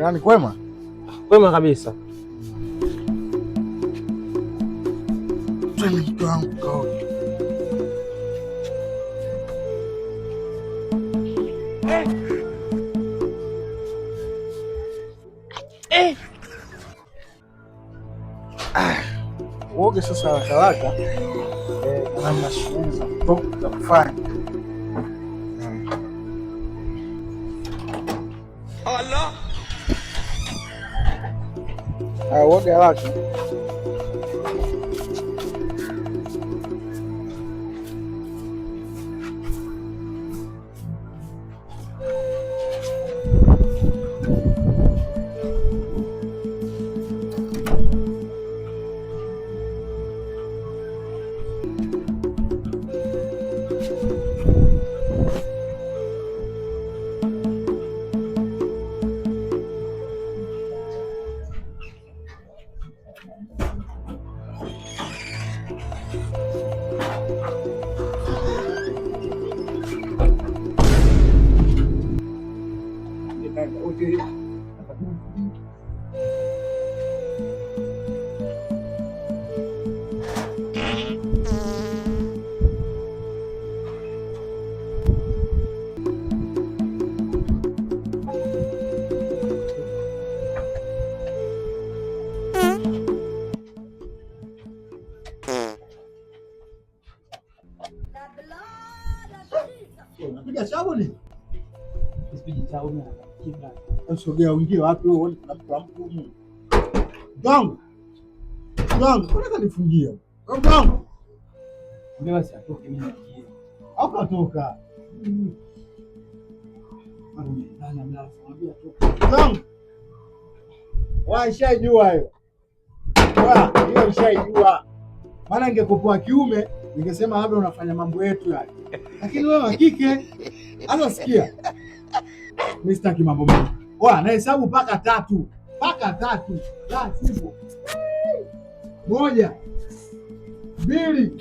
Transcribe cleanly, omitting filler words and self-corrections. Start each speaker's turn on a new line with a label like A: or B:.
A: Yaani kwema?
B: Kwema kabisa.
A: Twende mke wangu kaoge.
B: Eh.
A: Uoge sasa haraka haraka. Namna shughuli za kufanya.
C: Allah.
A: Uoge haraka. Unapiga chabu ni? Sogea uingie wapi wewe? Uone kuna mtu amku humu. Mke wangu, unaweza nifungie. Mke wangu.
B: Mimi si atoke mimi niingie.
A: Au katoka. Mke wangu. Washaijua hiyo. Hiyo nishaijua. Maana ingekuwa kiume ningesema labda unafanya mambo yetu yale. Lakini wewe wa kike, hata sikia. Mimi sitaki mambo mengi. Oa, nahesabu mpaka tatu. Mpaka tatu. La sivyo. 1, 2.